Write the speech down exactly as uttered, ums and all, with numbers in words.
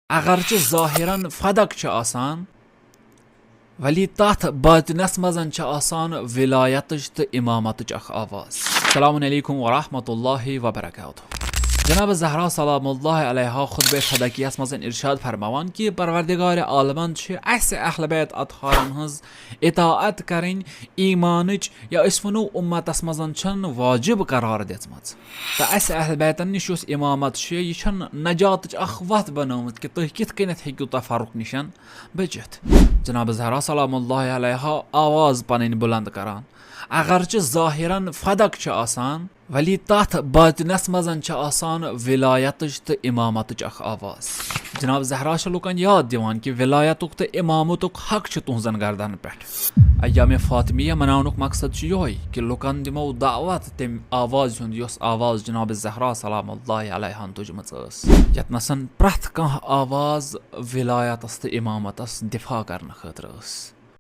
اگرچہ ظاہرن فدق چھِ آسان، ولی تتھ باطنس منٛز چھِ آسان ولایتٕچ تہٕ امامتٕچ اکھ آواز۔ السلام علیکم ورحمۃ اللہ وبرکاتہ۔ جناب زہرا سلام اللہ علیہا خطبہ فدقیس منٛز ارشاد فرماوان کہ پروردگار عالمن چھِ اسہِ اہل بیت اطہارن ہٕنٛز اطاعت کرٕنۍ ایمانٕچ، یا أسۍ ونو امتس منٛز چھن واجب قرار دِژمٕژ۔ تہٕ اسہِ اہل بیتن نِش یُس امامت چھِ، یہِ چھن نجاتٕچ اکھ وتھ بنٲومٕژ کہ تُہۍ کِتھ کٔنٮ۪تھ ہیٚکِو تفرق نِشن بٔچِتھ۔ جناب زہرا سلام اللہ علیہا آواز پنٕنۍ بلند کران، اگرچہ ظاہرن فدق چھِ آسان، ولی تتھ باطنس منٛز چھِ آسان ولایتٕچ تہٕ امامتٕچ اکھ آواز۔ جناب زہرا چھِ لُکن یاد دِوان کہ ولایتُک تہٕ امامتُک حق چھُ تُہنٛزن گردنن پٮ۪ٹھ۔ ایام فاطمیہ مناونُک مقصد چھُ یِہوٚے کہ لُکن دِمو دعوت تمہِ آواز ہُنٛد، یۄس آواز جناب زہرا سلام اللہ علیہن تُجمٕژ ٲس، یتنسن پرٛٮ۪تھ کانٛہہ آواز ولایتس تہٕ امامتس دفاع کرنہٕ خٲطرٕ ٲس۔